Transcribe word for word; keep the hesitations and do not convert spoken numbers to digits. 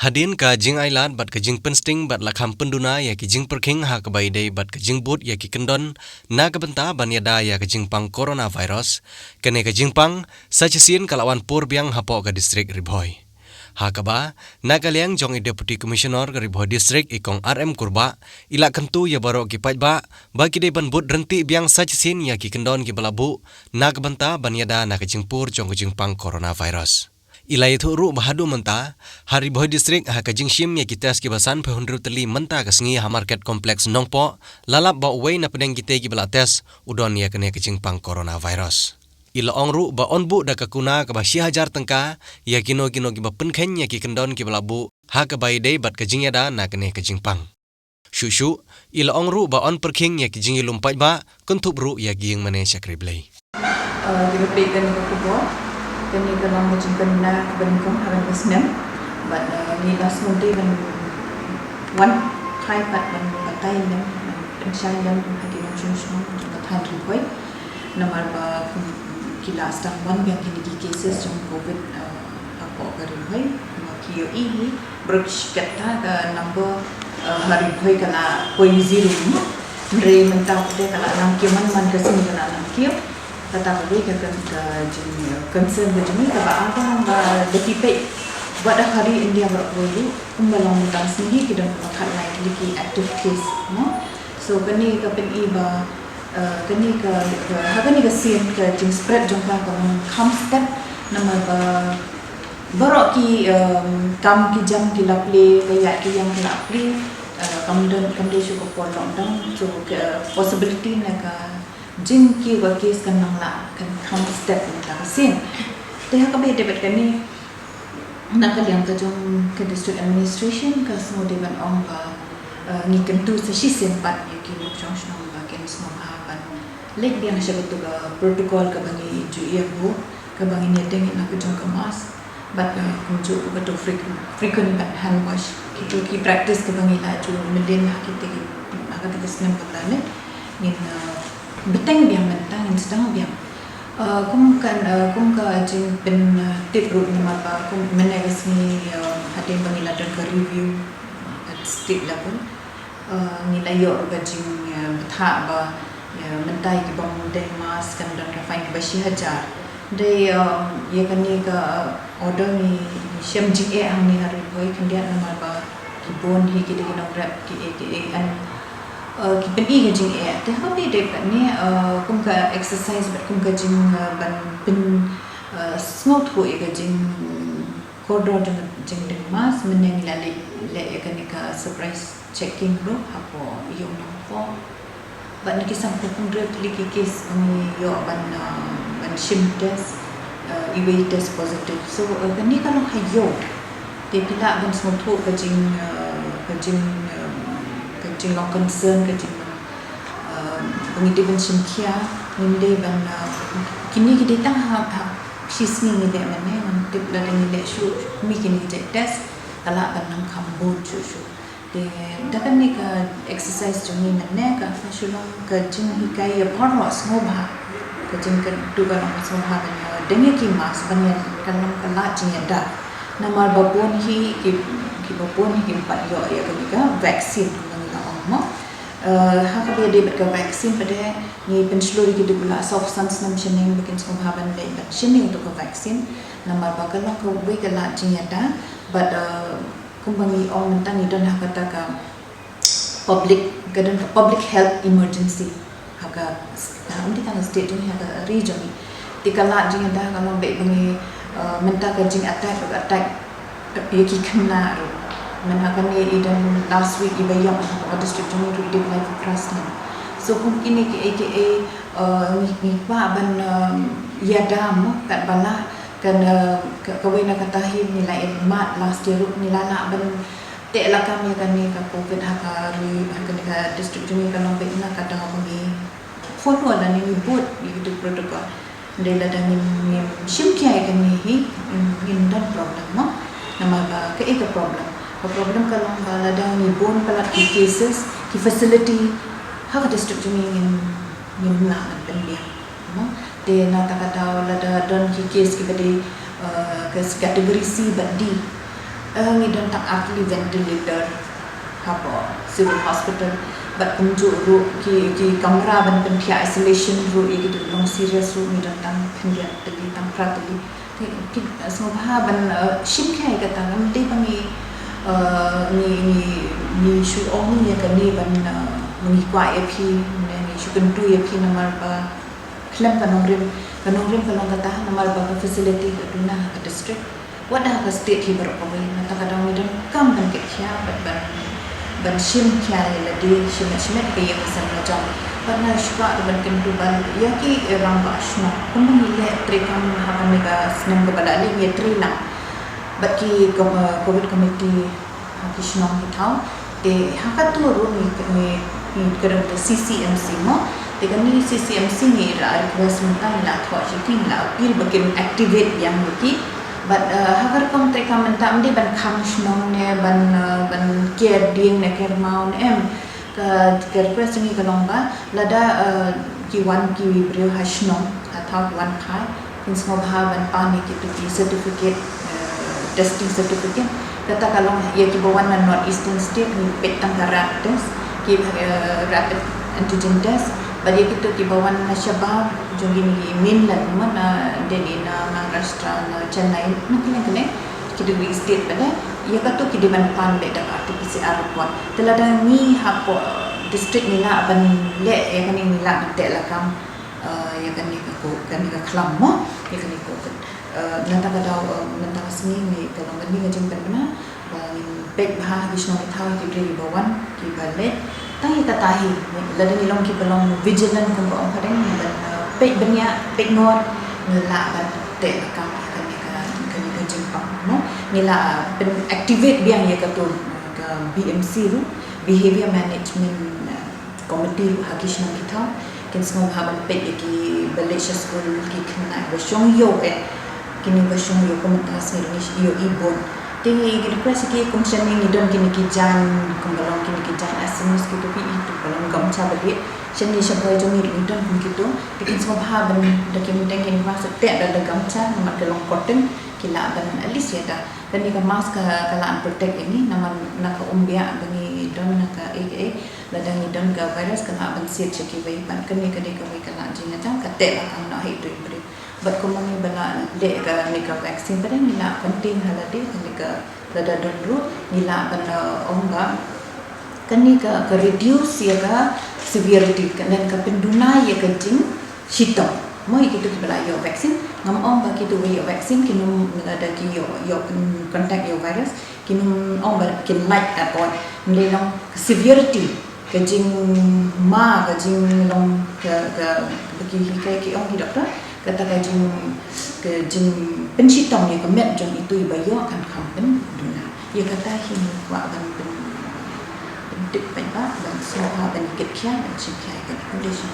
Hadien ka jingailad bad ka jingpynsting bad la kham pynduna ïa ki jingpyrkhing ha kaba ïadei bad ka jingbud ïa ki kyndon na ka bynta ban ïada ïa ka jingpang coronavirus, kane ka jingpang sa shisien ka la wan pur biang hapoh ka distrik Ri Bhoi. Ha kaba, na ka liang jong i Deputy Commissioner ka Ri Bhoi District i Kong R M Kurbah, i la kyntu ïa baroh ki paidbah ba ki dei ban bud ryntih biang sa shisien ïa ki kyndon kiba la buh na ka bynta ban ïada na ka jingpur jong ka jingpang coronavirus. I la ïathuh ruh ba haduh mynta, ha Ri Bhoi District ha ka jingshim ïa ki test kiba san phew hynriew tylli mynta ka sngi ha Market Complex Nongpoh, la lap ba uwei na pdeng kitei kiba la test u don ïa kane ka jingpang coronavirus. I la ong ruh ba yn buh da ka kuna kaba shi hajar tyngka ïa kino kino kiba pynkheiñ ïa ki kyndon kiba la buh ha kaba ïadei bad ka jingïada na kane ka jingpang. Shuh shuh, i la ong ruh ba yn pyrkhing ïa ki jingïalum paidbah, kynthup ruh ïa ki ïing mane shakri Blei. Uh, kaba peit kane ka khubor, kane ka long ka jingkynmaw kaba nyngkong ha kane ka snem. Bad, uh, ngi la sngewdei ban wan phai pat ban batai lem, ban pynshai lem ha ki nongshong shnong jong ka thaiñ Ri Bhoi. Namar ba, um, ki la sdang wan biang kine ki cases jong covid, uh, hapoh ka Ri Bhoi. Namar ki ïohi hi, baroh shi katta ka number, uh, ha Ri Bhoi ka la poi zero mo. Hynrei mynta pat ka la nang kiew man man ka sngi ka la nang kiew. Kata ka dei ka, ka, ka jing, uh, concern ka jong ngi kaba ar ka long ba da phi peit. Wat da ha ri India baroh kawei ruh, kumba long mynta ka sngi hi ki don kaba khatlai tylli ki active case mo. So kane ka pyni ba, uh, kane ka, ka, ha kane ka sien ka jingspread jong ka ka long kham step namar ba baroh ki, um, kam ki jam ki la plie, ka ïaid ka ïeng ki la plie, uh, kam don, kam dei shuh ka por lockdown, so ka possibility na ka jingkiew ka case kan nang lah kan kham step mynta ka sien. Te ha kaba ïadei bad kane, na ka liang ka jong ka district administration ka sngewdei ban ong ba, uh, ngi kyntu sa shisien pat ïa ki nongshong shnong ba kin sngewbha ban leit biang sha katu ka protocol kaba ngi ju ïa buh, kaba ngin ïadeng ïa na ka jong ka mask bad, uh, kumjuh ruh katu frequent, frequent bad hand wash. Kitu ki practice kaba ngi la ju mlien ha kiti ki, ha kati ki snem kaba la leit. Ngin, uh, bteng biang mynta, ngin sdang biang. Uh, kum ka, uh, kum ka jingpyntip ruh namar ba kum mynne ka sngi, uh, hadien ba ngi la don ka review, uh, at state level. Uh, ngi la ïoh ruh ka jing, uh, bthah ba, uh, mynta ïa ki bym deng mask kan don ka fine kaba shi hajar. Dei, uh, ïa kane ka, uh, order ngi, ngi shem jingeh hangne ha Ri Bhoi khyndiat namar ba ki bun hi ki dei ki nongrep kiei kiei, and, uh, ki pyni ka jingeh. Te ha kaba ïadei bad kane, uh, kum ka exercise bad kum ka jing, uh, ban pyn, uh, sngewthuh ïa ka jingkordor jong ka jingdeng mask, mynne ngi la leh, leh ïa kane ka surprise checking ruh hapoh Ïew Nongpoh. Bad na ki sanphew hynriew tylli ki case ba ngi ïoh ban, uh, ban shim test, uh, iwei test positive. So, uh, kane ka long ha Ïew. Te phi lah ban sngewthuh ka jing, uh, ka jing, uh, ka jinglong concern, ka jing, uh, ba ngi dei ban shim khia, ngim dei ban, uh, kine ki dei tang ha, ha shisngi ngi leh mynne, ngam tip lada ngi leh shuh, mih kine ki jait test, ka lah ban nang kham bun shuh shuh. Te da kane ka exercise jong ngi mynne ka, ka shu long ka jinghikai ïa baroh sngewbha. Ka jingkyntu ka long sngewbha ban ïa deng ïa ki mask ban ïa ka long ka lad jingïada. Namar ba bun hi ki, kiba bun hi kim pat ïoh ïa kane ka vaccine kumba ngi la ong mo. Eh, ha kaba ïadei bad ka vaccine pat de ngi pynshlur ïa ki dei ba la saw san snem shaneng ba kin sngewbha ban leit ban shim ïa katu ka vaccine. Namar ba ka long kawei ka lad jingïada bad, eh, kumba ngi ong mynta ngi don ha kata ka public, ka don ka public health emergency ha ka, ha, ym dei tang ka state jong ngi, ha ka ri jong ngi. Te ka lad jingïada ka long beit ba ngi, eh, mynta ka jing attack, ka attack ïa ki khynnah ruh. Mynta kane i don last week iba ïap ha ka district jong ngi ruh i dei ba lai phew phra snem. So kum kine kiei kiei, eh, ngi, ngi kwah ban, eh, ïada mo katba lah. Kan, eh, ka, kawei na kata hi ngi la ïa mad last year ruh ngi la lah ban teh lakam ïa kane ka covid ha ka ri, ha kane ka district jong ngi, ka long beit na ka daw ba ngi follow lane ngi bud ïa kitu ki protocol. Dei lada ngim, ngim shim khia ïa kane hi, ngim, ngim don problem mo. Namar ba kaei ka problem? Ka problem ka long ba lada ngi bun palat ki cases, ki facility ha ka district jong ngi ngim, ngim lah ban pynbiang mo. Te na kata ka daw lada don ki case kiba dei, eh, ka category C bad D. Eh, ngi don tang artylli ventilator hapoh Civil Hospital. Bad kumjuh ruh ki, ki kamra ban pynthiah isolation ruh ïa ki dei long serious ruh ngi don tang khyndiat tylli tang phra tylli. Te ki, eh, sngewbha ban, eh, shim khia ïa kata, kam dei ba ngi, eh, ngi, ngi, ngi shu ong ïa kane ban, eh, ngi kwah ïa phi, ne ngi shu kyntu ïa phi namar ba khlem ka nongrim, ka nongrim ka long kata namar ba ka facility ka duna ha ka district. Wat ha ka state hi baroh kawei, nangta ka daw ngi donkam ban kit khia bad ban, ban shim khia ïa lade shimet shimet ka ïing ka sem la jong. Bad nga shu kwah ruh ban kyntu ba ïa ki rangbah shnong kumba ngi leh treikam ha kane ka snem kaba la leit ngi trei lang bad ki kom-, eh, covid committee ha ki shnong ki thaw. Te ha katu ruh ngi, ngi, ngi kren te C C M C mo. Te kane C C M C ngi la request mynta, ngi la thoh sha ki, ngi la appeal ba kin activate biang ïa ki. Bad, eh, ha ka rukom treikam mynta ym dei ban khang shnong ne ban, eh, ban ker dieng ne ker maw ne em. Ka, ka request jong ngi ka long ba lada, eh, ki wan ki briew ha shnong, ha thaw ki wan phai, kin sngewbha ban pan ïa kitu ki certificate, eh, testing certificate. Kata ka long ïa kiba wan na North Eastern State ngi peit tang ka rab test, ki, eh, rapid antigen test. Bad ïa kitu kiba wan na shabar jong kine ki mainland, mo, na Delhi, na Maharashtra, na Chennai, na kylleng kylleng, kitu ki state pat de, ïa katu ki dei ban pan beit da ka R T P C R report. Te lada ngi hapoh district ngi lah ban leh ïa kane, ngi lah ban teh lakam, eh, ïa kane ka ko-, kane ka khlam mo, ïa kane ka covid. Eh, nangta ka daw, eh, nangta ka sngi ngi ka long kane ka jingpynbna ba ngin peit bha ha ki shnong ki thaw, ki briew kiba wan kiba leit. Tang ïa kata hi, lada ngi long kiba long vigilant kumba ong pdeng, ngi ban, eh, peit bniah, peit ngor, ngi lah ban teh lakam ïa kane ka, kane ka jingpang mo. Ngi lah pyn activate biang ïa katu, eh, ka B M C ruh, Behavior Management, eh, Committee ruh ha ki shnong ki thaw. Kin sngewbha ban peit ïa kiba leit sha skul, ki khynnah ba shong ïew eh. Kine ba shong ïew kumta sngi ruh ngi ïohi bun. Te ngi request ïa ki kum shane ngi don kine ki jaiñ, kumba long kine ki jaiñ Assamese kitu ki, itu ba long gamcha ba lieh. Shane sha Bhoi jong ngi ruh ngi don kum kitu. Te kin sngewbha ban da ki mynta kin ba sa teh da, da gamcha namar ka long cotton, ki lah ban at least ïa da. Kane ka mask ka, ka lah ban protect ïa ngi namar na ka umbiah ba ngi don, na kaei kaei, lada ngi don ka virus ka lah ban siat sha kiwei. Bad kane ka dei kawei ka lah jingïajan, ka teh lakam noh ha itu i briew. Bad kumba ngi ba la leh kane ka vaccine pat de ngi lah contain ha lade, kane ka lada don ruh ngi lah ban, eh, ong ba kane ka, ka reduce ïa ka severity, ka, lane ka pynduna ïa ka jingshitom. Mo, ïa kitu kiba la ïoh vaccine, ngam ong ba kitu ba ïoh vaccine kin ym, lada ki ïoh, ïoh, mm, contact ïa u virus, kin ym ong ba kin lait at all. Ym dei, long ka severity, ka jingma, ka jinglong, ka, ka, ba ki hikai ki ong ki doktor, kata ka jing, ka jingpynshitom ïa ka met jong itu iba ïoh kan kham pynduna. Ïa kata hi ngi kwah ban pyn, pyntip paidbah, ban sngewbha ban kit khia, ban shim khia ïa kane ka condition.